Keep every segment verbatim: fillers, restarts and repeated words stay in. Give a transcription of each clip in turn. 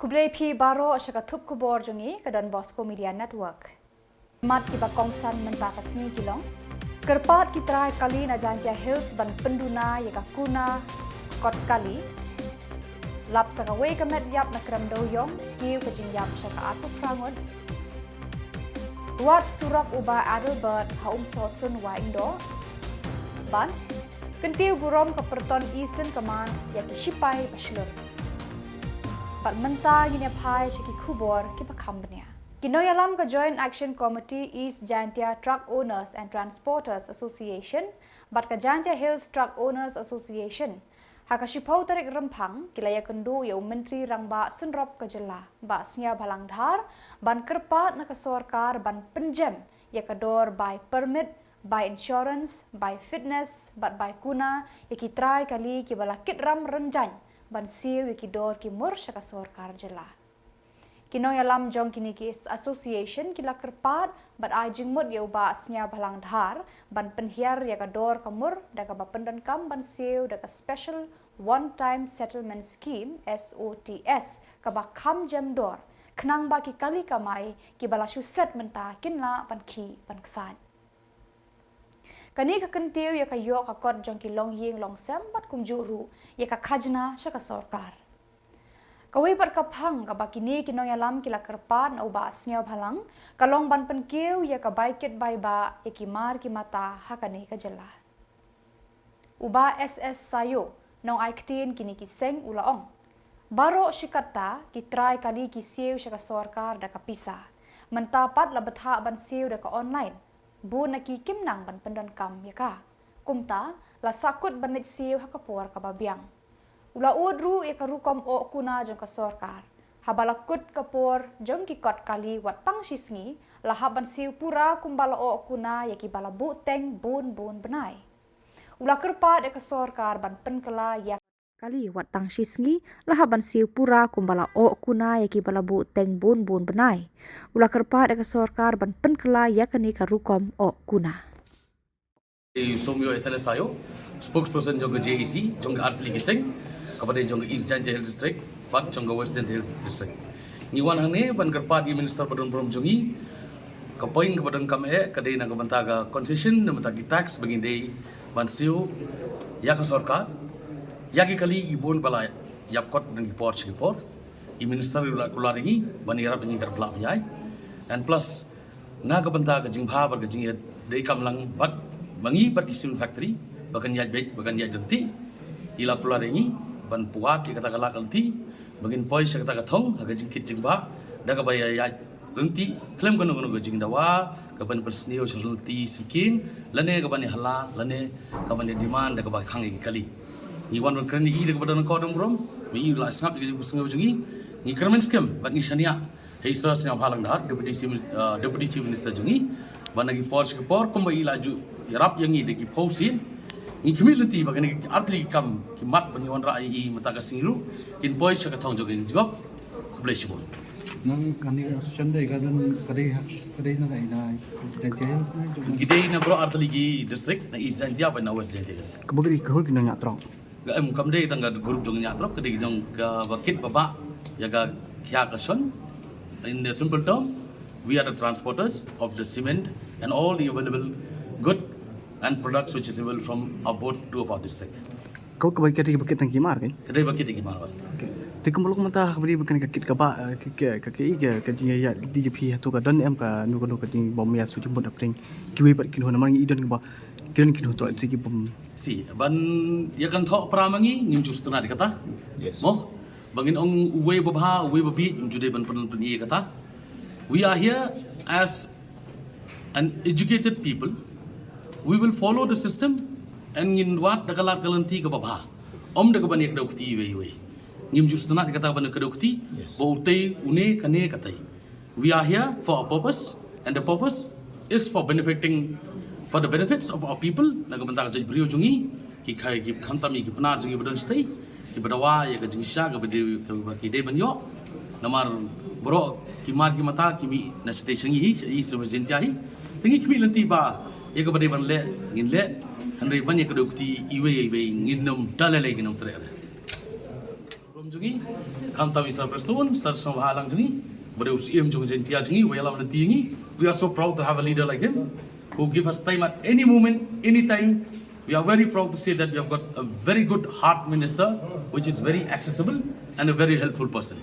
Khublei phi baroh sha ka thup khubor jong ngi ka Don Bosco Media Network. Mat kiba kongsan mynta ka sngi ki long: Kyrpad ki trai kali na Jaintia Hills ban pynduna ïa ka kuna kot kali. Lap sa kawei ka met ïap na Krem Dewïong, kiew ka jingïap sha ka arphew phra ngut. Wad surok u Bah Adelbert ha Umsohsun Wahingdoh. Bad kyntiew burom ka Pyrton Eastern Command ïa ki shipai ba shlur. Bad mynta ngin ïa phai sha ki khubor kiba kham bniah. Ki nongïalam ka Joint Action Committee East Jaintia Truck Owners and Transporters Association bad ka Jaintia Hills Truck Owners Association ha ka shiphew tarik Rymphang ki la ïakynduh ïa u Myntri Rangbah Synrop ka jylla, Bah Sniawbhalang Dhar, ban kyrpad na ka sorkar ban pynjem ïa ka dor bai permit, bai insurance, bai fitness bad bai kuna ïa ki trai kali kiba la kit ram rynjang ban siew ïa ki dor ki mur sha ka sorkar jylla. Ki nongïalam jong kine ki association ki la kyrpad bad ai jingmut ïa u Bah Sniawbhalang Dhar ban pynhiar ïa ka dor ka mur da kaba pyndonkam ban siew da ka Special One Time Settlement Scheme, S O T S, kaba kham jem dor, khnang ba ki kali kamai kiba la shu set mynta kin lah ban khih ban ksaid. Kane ka kyntiew ïa ka ïoh ka kot jong ki longïing longsem bad kumjuh ruh ïa ka khajna sha ka sorkar. Kawei pat ka phang kaba kine ki nongïalam ki la kyrpad na u Bah Sniawbhalang ka long ban pynkiew ïa ka bai kit bai bah ïa ki mar ki mata ha kane ka jylla. U Bah S S Sayo, nongai ktien kine ki seng, u la ong: Baroh shi katta ki trai kali ki siew sha ka sorkar da ka pisa. Mynta pat la bthah ban siew da ka online. Bun na ki kim nang ban pyndonkam ïa ka. Kumta la sahkut ban leit siew ha ka por kaba biang. U la ud ruh ïa ka rukom oh kuna jong ka sorkar. Haba la kut ka por jong ki kot kali wat tang shi sngi, la hap ban siew pura kumba la oh kuna ïa kiba la buh teng bun bun bnai. U la kyrpad ïa ka sorkar ban pynkylla ïa kali wat tang shi sngi, la hap ban siew pura kumba la oh kuna ïa kiba la buh teng bun bun bnai. U la kyrpad ïa ka sorkar ban pynkylla ïa kane ka rukom oh kuna. Somyo S L S Sayo, spokesperson jong ka J A C, jong ka artylli ki seng, kaba dei jong ka East Jaintia Hills District bad jong ka West Jaintia Hills District. Ngi wan hangne ban kyrpad ïa u Minister ba don burom jong ngi. Ka point kaba donkam eh ka dei na ka bynta ka concession, na ka bynta ki tax ba ngin dei ban siew ïa ka sorkar ïa ki kali ki bun ba la ïap kot na ki por sha ki por. I Minister u la kular ïa ngi ban ïarap ïa ngi, ka la pynlong ïa ngi. And plus, na ka bynta ka jingbha bad ka jingïadei kam lang bad ma ngi bad ki cement factory ba kan ïaid beit, ba kan ïaid ryntih, i la kular ïa ngi ban pynwad ïa kata ka lad ka lynti ba ngin poi sha kata ka thong ha ka jingkit jingbha da kaba ïa ïaid ryntih khlem kano kano ka jingdawa, kaban pynsniew sha lynti sha ki ïing, lane kaban ïa hala, lane kaban ïa demand da kaba khang ïa ki kali. Ngi wan ban kren ïa i da kaba don ka don burom, ma i la sngap ïa ka jingsngew jong ngi. Ngi kyrmen skhem bad ngi shaniah ha i Sir Sniawbhalang Dhar, Deputy Chief, uh, Deputy Chief Minister jong ngi, ba na ki por sha ki por kumba i la ju ïarap ïa ngi da ki phew sien, ngi khmih lynti ba kane ki artylli ki kam ki mat ba ngi wanrah ïa i mynta ka sngi ruh kin poi sha ka thong jong ka jingjop. Khublei shibun. Nang kane ka association dei ka don, ka dei ha, ka dei na ka ina Jaintia Hills na jong. Ki dei na baroh artylli ki district, na East Jaintia bad na West Jaintia Hills. Kaba ka dei ka hur ki nongñiah trok. Ka em, kam dei tang ka group jong ñiah trok, ka dei jong kaba kit ba bah ïa ka khia ka shon. In the simple term, we are the transporters of the cement and all the available good and products which is available from our both two of our district. Kaba, kaba kit, kaba kit tang ki mar, kan? Ka dei ba kit ki mar, bad. Okay. Te kumba lok mynta ha kaba dei ba kane ka kit kaba, eh, ka, ka, ka, ka, ka, ka jingïaid D J P hato ka don em kano kano ka jingbym ïasuk jingmut hapdeng kiwei pat ki nongïalam, namar ngi i don kaba ki don ki nongtrok, ki bym. Si, ban ïa kynthoh para ma ngi, ngim ju sngewtynnat ïa kata. Yes. Mo, ba ngin ong uwei ba bha, uwei ba bieit, ngim ju dei ban pyn, pyn ïa kata. We are here as an educated people. We will follow the system and ngin wad da ka lad ka lynti kaba bha. Ym da kaban ïa kdew kti iwei iwei. Ngim ju sngewtynnat ïa kata ban ïa kdew kti. Yes. Ba utei une kane katei. We are here for a purpose, and the purpose is for benefiting, for the benefits of our people. Na ka bynta ka jaitbynriew jong ngi, ki kha, ki khamtam ïa ki Pnar jong ngi ba don shatei, kiba dawa ïa ka jingshisha kaba dei, kaba ki dei ban ïoh. Namar baroh ki mar ki mata ki mih na shatei sha ngi hi, sha i, sha Jaintia hi. Te ngi khmih lynti ba ïa kaba dei ban leh ngin leh, hynrei ban ïa kdew kti iwei iwei ngin ym da lei lei, ngin ym treh lei. jong ngi, khamtam i Sir Prestone, Sir Sniawbhalang jong ngi, bad u Syiem jong Jaiñtia jong ngi, u ïalam na ti ngi. We are so proud to have a leader like him, who give us time at any moment, any time. We are very proud to say that we have got a very good heart minister, which is very accessible and a very helpful person.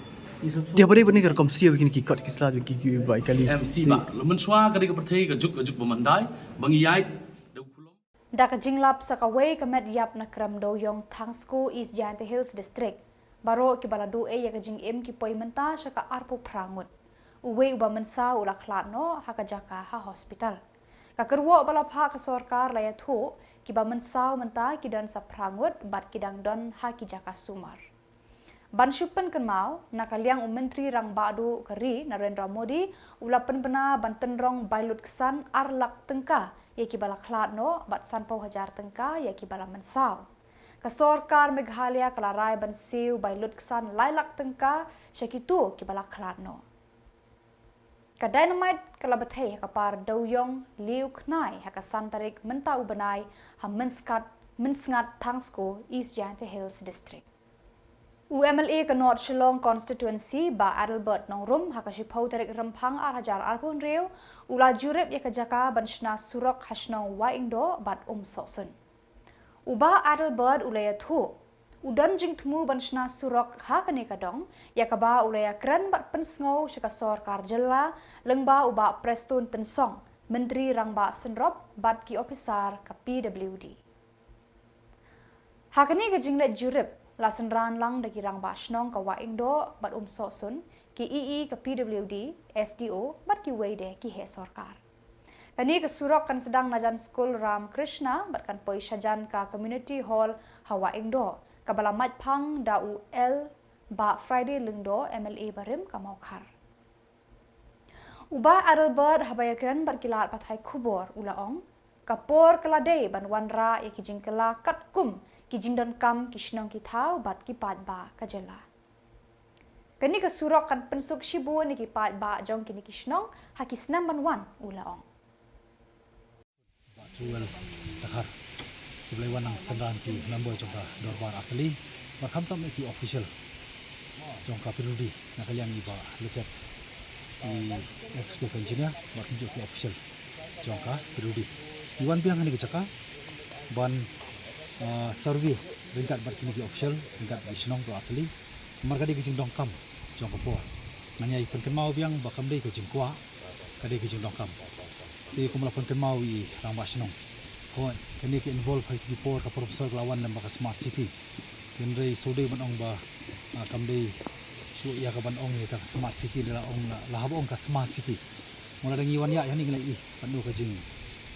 Te ba dei ba ne ka rukom siew kin ki kot ki sla ki ki bai kali. M C ba, lum mynshwa ka dei ka pyrthei ka juk ka juk ba mandai, ba ngi ïaid da u khulom. Da ka jinglap sa kawei ka met ïap na Krem Dewïong Thangsku, East Jaintia Hills District, baroh kiba la duh ïa ka jingim ki poi mynta sha ka arphew phra ngut. Uwei uba mynsaw u la khlad noh ha ka jaka ha hospital. Ka kyrwoh ba la phah ka sorkar la ïathuh, kiba mynsaw mynta ki don sa phra ngut bad ki dang don ha ki jaka sumar. Ban shu pynkynmaw, na ka liang u Myntri Rangbah Duh ka ri Narendra Modi u la pynbna ban tynrong bai lut ksan ar lak tyngka ïa kiba la khlad noh bad sanphew hajar tyngka ïa kiba la mynsaw. Ka sorkar Meghalaya ka la rai ban siew bai lut ksan lai lak tyngka sha kito kiba la khlad noh. Ka dynamite ka la bthei ha ka par Dewïong Liukhnai ha ka san tarik mynta u bnai ha Mynsngat, Mynsngat Thangsku, East Jaintia Hills District. U M L A ka North Shillong Constituency, Bah Adelbert Nongrum, ha ka shiphew tarik Rymphang ar hajar arphew hynriew, u la jurip ïa ka jaka ban shna surok ha shnong Wahingdoh bad Umsohsun. U Bah Adelbert u la ïathuh, u don jingthmu ban shna surok ha kane ka dong, ïa kaba u la ïakren bad pynsngew sha ka sorkar jylla, lyngba u Bah Prestone Tynsong, Myntri Rangbah Synrop bad ki ophisar ka P W D. Ha kane ka jingleit jurip, la synran lang da ki rangbah shnong ka Wahingdoh bad Umsohsun, ki E E ka P W D, S D O bad kiwei de ki heh sorkar. Kane ka surok kan sdang na jan skul Ram Krishna bad kan poi shajan ka Community Hall ha Wahingdoh, kaba la mait phang da u L Bah Friday Lyngdoh, M L A barim ka Mawkhar. U Bah Adelbert haba ïakren bad ki lad pathai khubor u la ong, ka por ka la dei ban wanrah ïa ki jingkylla katkum ki jingdonkam ki shnong ki thaw bad ki paidbah ka jylla. Kane ka surok kan pynsuk shibun ïa ki paidbah jong kine ki shnong ha ki snem ban wan, u la ong. Bah Truwell Dkhar, kiba la wan nang synran ki member jong ka dorbar artylli, bad khamtam ki official jong ka P W D, na ka liang i Bah Latet, i executive engineer, bad kumjuh ki official jong ka P W D. Ngi wan biang ha kane ka jaka ban, ah, survey ryngkat bad kine ki official, ryngkat ki shnong ka artylli. Namar ka dei ka jingdonkam jong ka por. Ngan ïai pynkynmaw biang ba kam dei ka jingkwah, ka dei ka jingdonkam. Te kumba la pynkynmaw i rangbah shnong, hooid, kane ka involve ha kito ki por ka por ba sor ka la wan lem bad ka smart city. Hynrei shuh dei ban ong ba, ah, kam dei shuh ïa ka ban ong ïa ka smart city, la ong la, la hap ong ka smart city. Mula dang ïa wan ïa, ïa ni ngi la i, ban ong ka jing,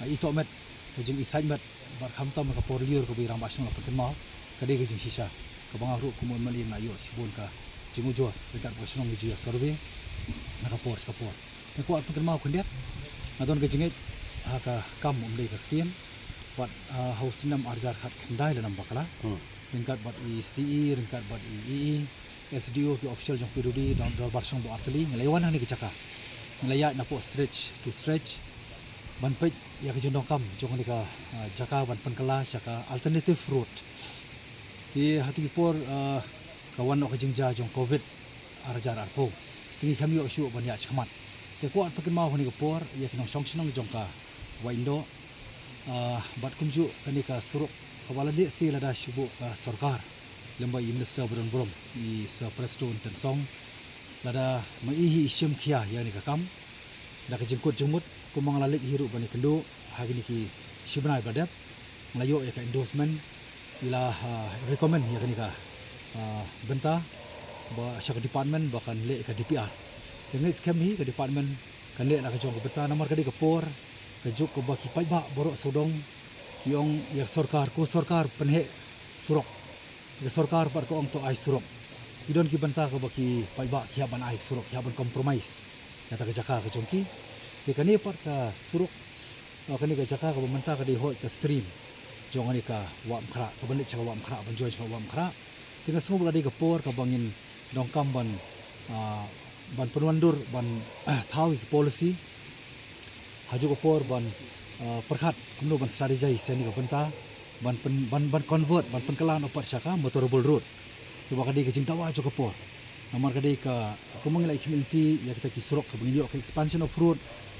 ah, i tohmet, ka jing i sait met, bad khamtam ka por lyiur kaba i rangbah shnong la pynkynmaw, ka dei ka jingshisha. Kaba nga ruh kum u M L A nga ïoh shibun ka jingujor ryngkat bad ka shnong, ngi ju ïa survey na ka por sha ka por. Te kwah pynkynmaw khyndiat, nga don ka jingngeit ha ka kam, um dei ka ktien, bad, ah, ha u snem ar hajar khatkhyndai lane bakla, hmm, ryngkat bad i C E, ryngkat bad i E E, S D O, ki official jong P W D, dor-, dorbar shnong baroh artylli, ngi la ïa wan hangne ka jaka. Ngi la ïaid napoh stretch to stretch ban peit ïa ka jingdonkam jong kane ka, ah, jaka ban pynkylla sha ka alternative road. Te ha kito ki por, ah, ka wan noh ka jingjia jong covid ar hajar arphew, te ngi khlem ïoh shuh ban ïaid shakhmat. Te kwah pynkynmaw hangne ka por ïa ki nongshong shnong jong ka Wahingdoh, ah, bad kumjuh kane ka surok kaba la leh seh lada shu buh ka sorkar lem bad i minister ba don burom, i Sir Prestone Tynsong, lada ma i hi i shim khia ïa kane ka kam, da ka jingkut jingmut, kumba nga la leit hi ruh ban ïakynduh ha kine ki shi bnai ba la dep, nga la ïoh ïa ka endorsement, i la, ah, recommend ïa kane ka, ah, bynta ba sha ka department ba kan leh ïa ka D P R. Te ngeit skhem hi ka department kan leh la ka jong ka bynta, namar ka dei ka por ka juk kaba ki paidbah baroh sawdong ki ong ïa ka sorkar, ko sorkar pynheh surok. Ka sorkar pat ka ong to ai surok. Ki don ki bynta kaba ki paidbah ki hap ban ai surok, ki hap ban compromise ïa kata ka jaka ka jong ki. Te kane pat ka surok, ah, kane ka jaka kaba mynta ka dei hooid ka stream jong kane ka Wah Umkhrah, kaba leit sha ka Wah Umkhrah, ban join sha ka Wah Umkhrah. Te nga sngew ba ka dei ka por kaba ngin donkam ban, ah, ban pynwandur, ban, ah, thaw ïa ki policy ha kajuh ka por ban, ah, pyrkhat kumno ban strategize ïa kane ka bynta, ban pyn-, ban, ban convert, ban pynkylla noh pat sha ka motorable road. Kaba ka dei ka jingdawa jong ka por. Namar ka dei ka, kumba ngi la ïa khmih lynti ïa kita ki surok kaba ngin ïoh ka expansion of road,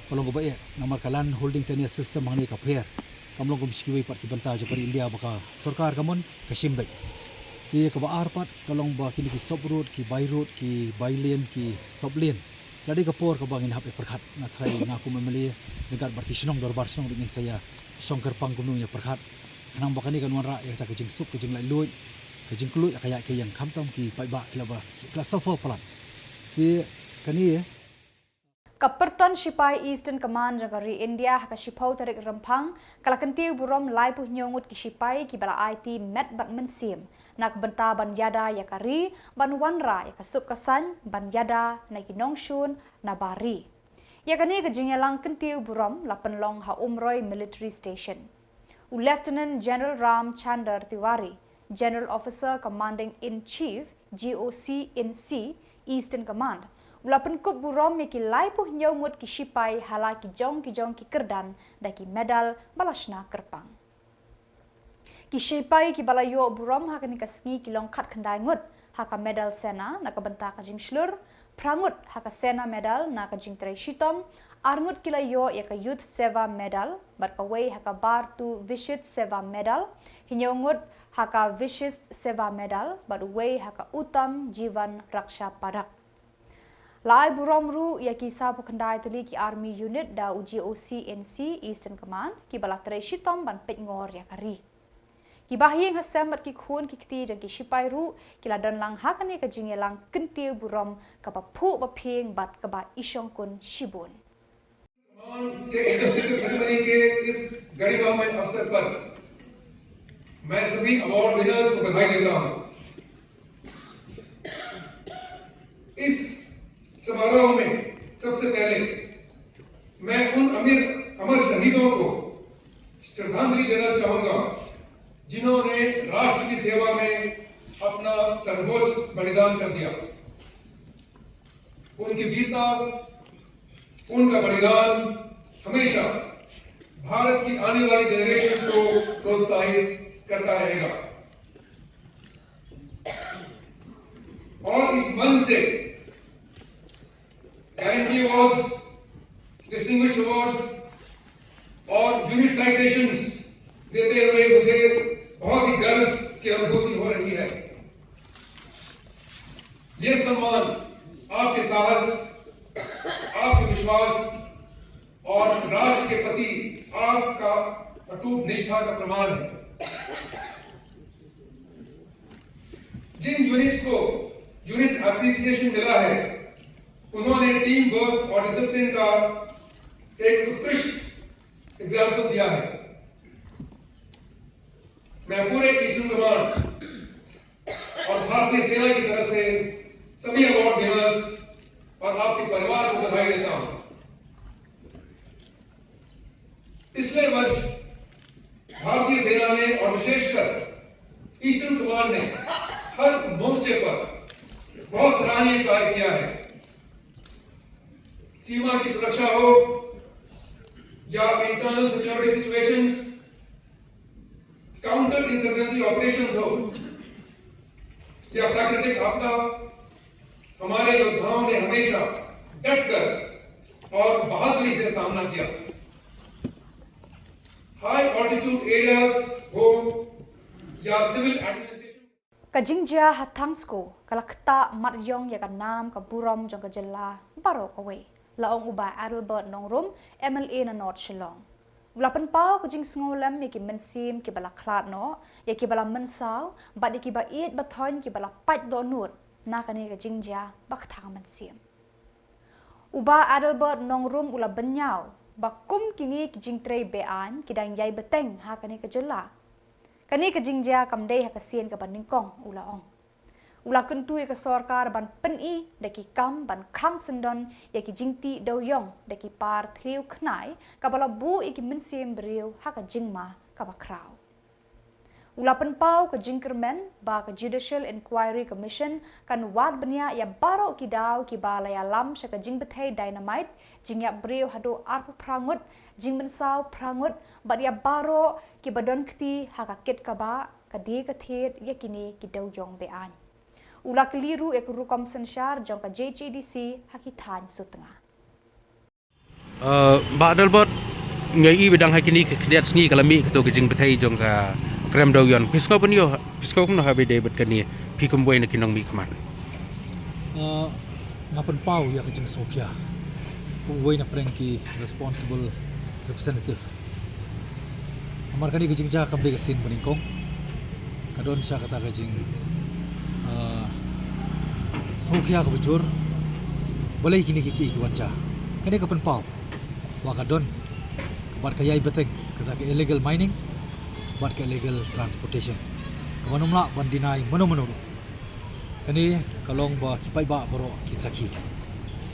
ka long kaba eh. Namar ka land holding tenure system hangne ka pher. Kam long kum shi kiwei pat ki bynta jong ka ri India ba ka sorkar ka mon ka shim beit. Te kaba ar pat ka long ba kine ki sub road, ki by road, ki by lane, ki sub lane. La dei ka por kaba ngin hap ïa pyrkhat, nga tharai nga kum M L A ryngkat bad ki shnong dorbar shnong ba ngin sa ïa shong kyrpang kumno ïa pyrkhat. Khnang ba kane kan wanrah ïa kata ka jingsuk, ka jinglaitluid, ka jingkylluid ïa ka ïaid ka ïeng, khamtam ki paidbah ki la ba, ki la suffer palat. Te kane Ka pyrton shipai Eastern Command jong ka ri India ha ka shiphew tarik Rymphang ka la kyntiew burom laiphew hynñiew ngut ki shipai kiba la aiti met bad mynsiem na ka bynta ban ïada ïa ka ri, ban wanrah ïa ka suk ka saiñ, ban ïada na ki nongshun na bar ri. Ïa kane ka jingïalang kyntiew burom la pynlong ha Umroi Military Station. U Lieutenant General Ram Chander Tiwari, General Officer Commanding in Chief, G O C in C, Eastern Command, u la pynkup burom ïa ki laiphew hynñiew ngut ki shipai ha la ki jong ki jong ki kyrdan da ki medal ba la shna kyrpang. Ki shipai kiba la ïoh burom ha kane ka sngi ki long khatkhyndai ngut ha ka Medal Sena na ka bynta ka jingshlur, phra ngut ha ka Sena Medal na ka jingtrei shitom, ar ngut ki la ïoh ïa ka Youth Seva Medal bad kawei ha ka Bhartu Vishisht Seva Medal, hynñiew ngut ha ka Vishisht Seva Medal bad uwei ha ka Uttam Jeevan Raksha Padak. La ai burom ruh ïa ki sawphew khyndai tylli ki Army Unit da u G O C in C Eastern Command kiba la trei shitom ban peit ngor ïa ka ri. Ki bahaïing hasem bad ki khun ki kti jong ki shipai ruh ki la don lang ha kane ka jingïalang kyntiew burom kaba phuh ba phieng bad kaba i shongkun shibun. सम्मान के investiture ceremony के इस गरिमामय अवसर पर मैं सभी award winners को बधाई देता हूं। इस समारोह में सबसे पहले मैं उन अमीर अमर शहीदों को श्रद्धांजलि देना चाहूंगा, जिन्होंने राष्ट्र की सेवा में अपना सर्वोच्च बलिदान कर दिया। उनकी वीरता, उनका बलिदान हमेशा भारत की आने वाली जनरेशंस को प्रोत्साहित करता रहेगा। और इस मंच से गैलेंट्री अवार्ड्स, डिस्टिंग्विश्ड अवार्ड्स और यूनिक साइटेशंस देते हुए मुझे बहुत ही गर्व की अनुभूति हो रही है। ये सम्मान आपके साहस, आपके विश्वास और राष्ट्र के प्रति आपका अटूट निष्ठा का प्रमाण है। जिन यूनिट्स को यूनिट अप्रिसिएशन मिला है, उन्होंने टीम वर्क और डिसिप्लिन का एक उत्कृष्ट एग्जाम्पल दिया है। मैं पूरे ईस्टर्न कमांड और भारतीय सेना की तरफ से सभी अवार्ड विनर्स और आपके परिवार को बधाई देता हूं। पिछले वर्ष भारतीय सेना ने और विशेषकर ईस्टर्न कमांड ने हर मोर्चे पर बहुत सराहनीय कार्य किया है। सीमा की सुरक्षा हो या internal security situations, counter insurgency operations हो या प्राकृतिक आपदा, हमारे योद्धाओं ने हमेशा डटकर और बहादुरी से सामना किया। हाई ऑल्टीट्यूड एरियाज हो या civil administration Ka jingjia ha Thangsko ka la ktah mat ïong ïa ka nam ka burom jong ka jylla baroh kawei, la ong u Bah Adelbert Nongrum, M L A na North Shillong. U la pynpaw ka jingsngewlem ïa ki mynsiem kiba la khlad noh, ïa kiba la mynsaw bad ïa kiba ïeit ba thoiñ kiba la pait dohnud na kane ka jingjia ba kthang mynsiem. U Bah Adelbert Nongrum u la bynñiaw ba kum kine ki jingtrei be-aiñ ki dang ïai bteng ha kane ka jylla. Kane ka jingjia kam dei ha ka sien kaba nyngkong, u la ong. U la kyntu ïa ka sorkar ban pyni da ki kam ban khang syndon ïa ki jingtih dewïong da ki par thliew khnai kaba la buh ïa ki mynsiem briew ha ka jingma kaba khraw. U la pynpaw ka jingkyrmen ba ka Judicial Inquiry Commission kan wad bniah ïa baroh ki daw kiba la ïalam sha ka jingbthei dynamite, jingïap briew haduh arphew phra ngut, jingmynsaw phra ngut bad ïa baroh kiba don kti ha ka kit kaba ka die ka thied ïa kine ki dewïong be-aiñ. U la kylli ruh ïa ka rukom synshar jong ka J H A D C ha ki thaiñ sutnga. Uh, Bah Adelbert, nga i ba dang ha kine ki khyndiat sngi ka la mih kato ka jingbthei jong ka krem dewiong. Phi sngew ban ïoh, phi sngew kumno ha ba ïadei bad kane, phi kum uwei na ki nongmihkhmat? Uh, nga pynpaw ïa ka jingsngewkhia kum uwei na pdeng ki responsible representative. Namar kane ka jingjia kam dei ka sien banyngkong. Ka don sha kata ka jing, ah, sngewkhia kaba jur. Balei kine ki, ki, ki wan jia? Kane ka pynpaw ba ka don bad ka ïai bteng kata ka illegal mining bad ka illegal transportation. Kaba ym lah ban deny mano mano ruh. Kane ka long ba ki paidbah baroh ki sakhi.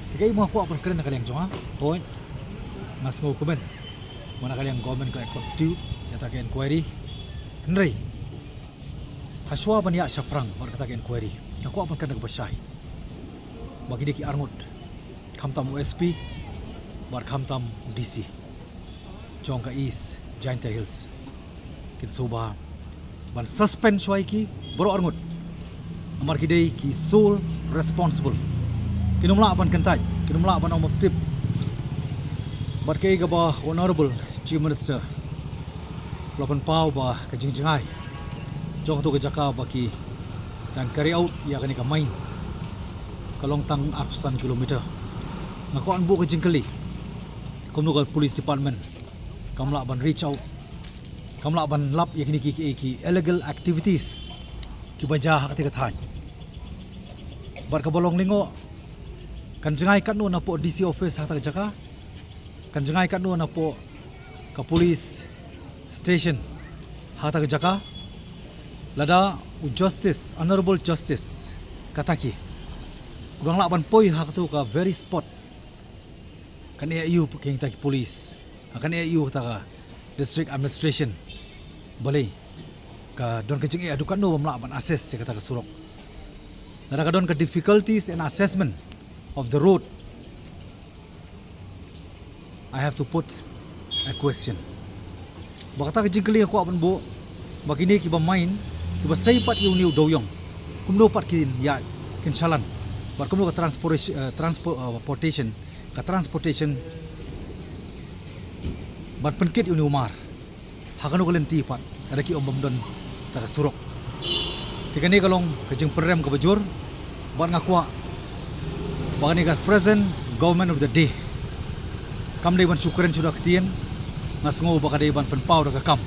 Te kaei ba nga kwah ban kren na ka liang jong nga, hooid, nga sngewkmen ba na ka liang government ka la constitute ïa kata ka inquiry. Hynrei hashwa ban ïa shaphrang bad kata ka inquiry, nga kwah ban kren da kaba shai ba kine ki arngut, khamtam u S P bad khamtam u D C jong ka East Jaintia Hills, kin sngewbha ban suspend shuwa ïa ki baroh arngut. Namar ki dei ki sole responsible. Kin ym lah ban kyntait, kin ym lah ban ong ba tip. Bad kaei kaba Honorable Chief Minister u la pynpaw ba ka jingjngai jong kato ka jaka ba ki dang carry out ïa kane ka mine ka long tang arphew san kilometer. Nga kwah ban buh ka jingkylli kumno ka police department kam lah ban reach out, kam lah ban lap ïa kine ki, ki, ki illegal activities kiba jia ha kata ka thaiñ. Bad kaba long lyngngoh, kan jngai katno napoh D C office ha kata ka jaka, kan jngai katno napoh ka police station ha kata ka jaka. Lada u Justice, Honorable Justice Kataki u dang lah ban poi ha kato ka very spot, kan ïa ïoh ki, kita ki police, kan ïa ïoh kita ka district administration. Balei ka don ka jingeh haduh katno bym lah ban assess ïa kata ka surok? Lada ka don ka difficulties in assessment of the road, I have to put a question. Ba kata ka jingkylli nga kwah ban buh, ba kine kiba mine, kiba sei pat ïa une u dewiong, kumno pat kin ïaid, kin shalan? Bad kumno ka transportation, eh, transpo-, eh, portation, ka transportation ban pynkit ïa une u mar? Ha kano ka lynti pat, lada ki ong bym don kata ka surok? Te kane ka long ka jingpynrem kaba jur. Bad nga kwah ba kane ka present government of the day kam dei ban shu kren shuh da ka ktien. Nga sngew ba ka dei ban pynpaw da ka kam.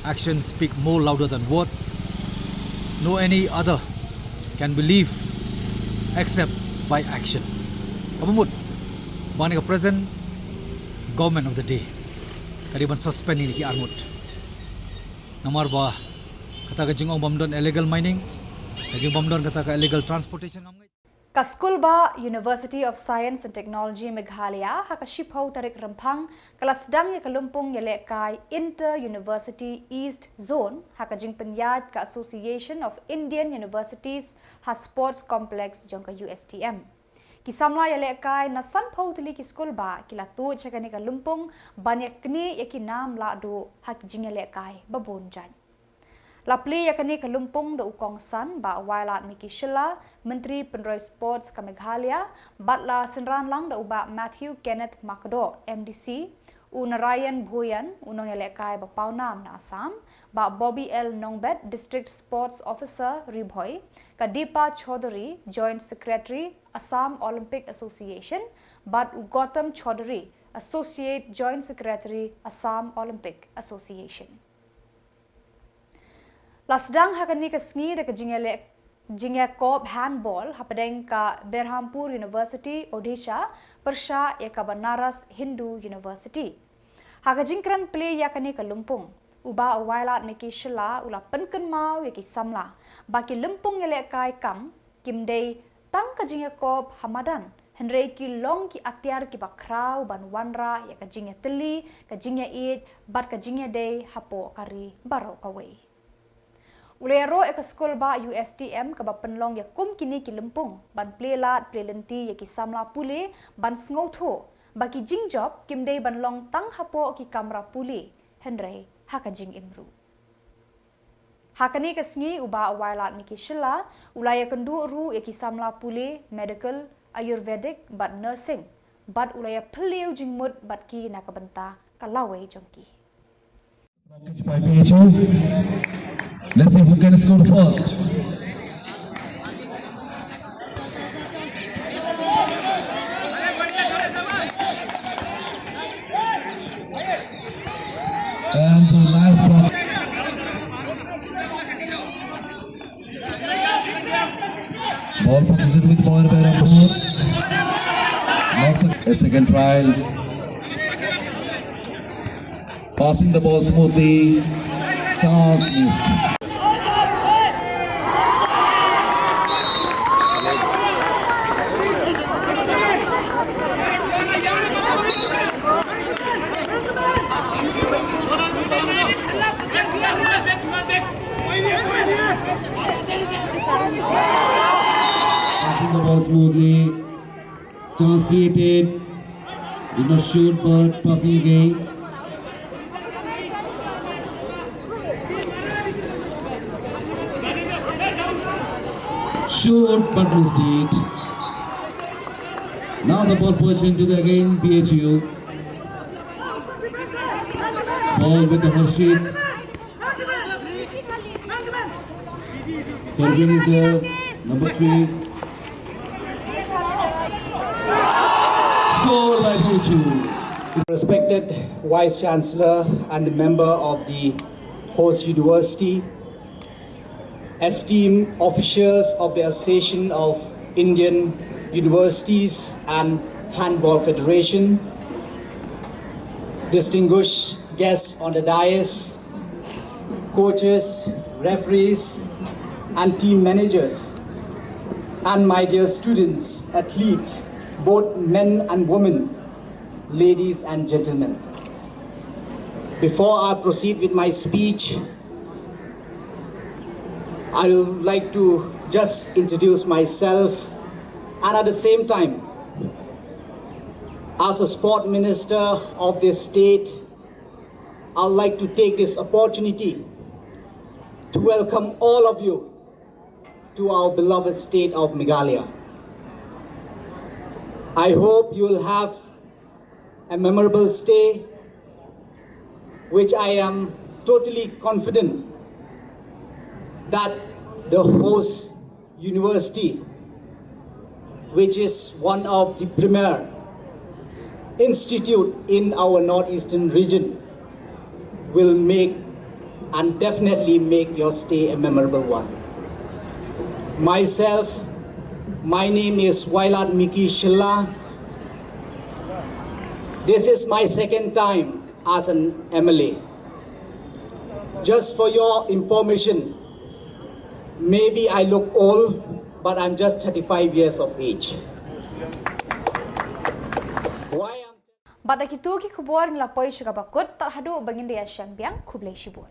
Actions speak more louder than words. No any other can be lived except by action. Kaba mut ba kane ka present government of the day ka dei ban suspend ïa kine ki arngut. Namar ba kata ka jingong bym don illegal mining, ka jing bym don kata ka illegal transportation, ngam ngeit. Ka skulbah University of Science and Technology Meghalaya ha ka shiphew tarik Rymphang ka la sdang ïa ka lympung ïalehkai Inter University East Zone ha ka jingpynïaid ka Association of Indian Universities ha Sports Complex jong ka U S T M. Ki samla ïalehkai na sanphew tylli ki skulbah ki la tuid sha kane ka lympung ban ïa knieh ïa ki nam lahduh ha ki jingïalehkai babun jait. La plie ïa kane ka lympung da u kongsan Bah Wailadmiki Shylla, Myntri Pynroi Sports ka Meghalaya, bad la synran lang da u Bah Matthew Kenneth Makdoh, M D C, u Narayan Bhuyan, u nongïalehkai ba pawnam na Assam, Bah Bobby L Nongbet, District Sports Officer Ri Bhoi, ka Deepa Chaudhary, Joint Secretary Assam Olympic Association, bad u Gautam Chaudhary, Associate Joint Secretary Assam Olympic Association. La sdang ha kane ka sngi da ka jingïaleh-, jingïakop handball hapdeng ka Berhampur University, Odisha, pyrshah ïa ka Banaras Hindu University. Ha ka jingkren plie ïa kane ka lympung, u Bah Wailadmiki Shylla u la pynkynmaw ïa ki samla ba ki lympung ïalehkai kam kim dei tang ka jingïakop ha madan, hynrei ki long ki atiar kiba khraw ban wanrah ïa ka jingïatylli, ka jingïaieit bad ka jingïadei hapoh ka ri baroh kawei. U la ïaroh ïa ka skulbah U S T M kaba pynlong ïa kum kine ki lympung ban plie lad plie lynti ïa ki samla pule ban sngewthuh ba ki jingjop kim dei ban long tang hapoh ki kamra pule, hynrei ha ka jingim ruh. Ha kane ka sngi u Bah Wailadmiki Shylla u la ïakynduh ruh ïa ki samla pule, medical, ayurvedic bad nursing bad u la ïaphylliew jingmut bad ki na ka bynta ka lawei jong ki. Blockage by P H U. Let's see who can score first. And the last block. Ball possession with Mohan Behrampur. Not such a second trial. Passing the ball smoothly. Chance missed. Passing the ball smoothly. Chance created. Did not shoot, but passing again. Shoot, but missed it. Now the ball pushed into the again, P H U. Ball with the Harshit. Pervin is there, number three. Score by P H U. Respected Vice Chancellor and the member of the host university, esteemed officials of the Association of Indian Universities and Handball Federation, distinguished guests on the dais, coaches, referees, and team managers, and my dear students, athletes, both men and women, ladies and gentlemen. Before I proceed with my speech, I would like to just introduce myself and at the same time, as a sport minister of this state, I would like to take this opportunity to welcome all of you to our beloved state of Meghalaya. I hope you will have a memorable stay, which I am totally confident that the host university, which is one of the premier institute in our northeastern region, will make and definitely make your stay a memorable one. Myself, my name is Wailadmiki Shylla. This is my second time as an M L A. Just for your information, maybe I look old, but I'm just thirty-five years of age. Why I'm Bad da kito ki khubor ngi la poi sha kaba kut, tad haduh ba ngin da ïashem biang, khublei shibun.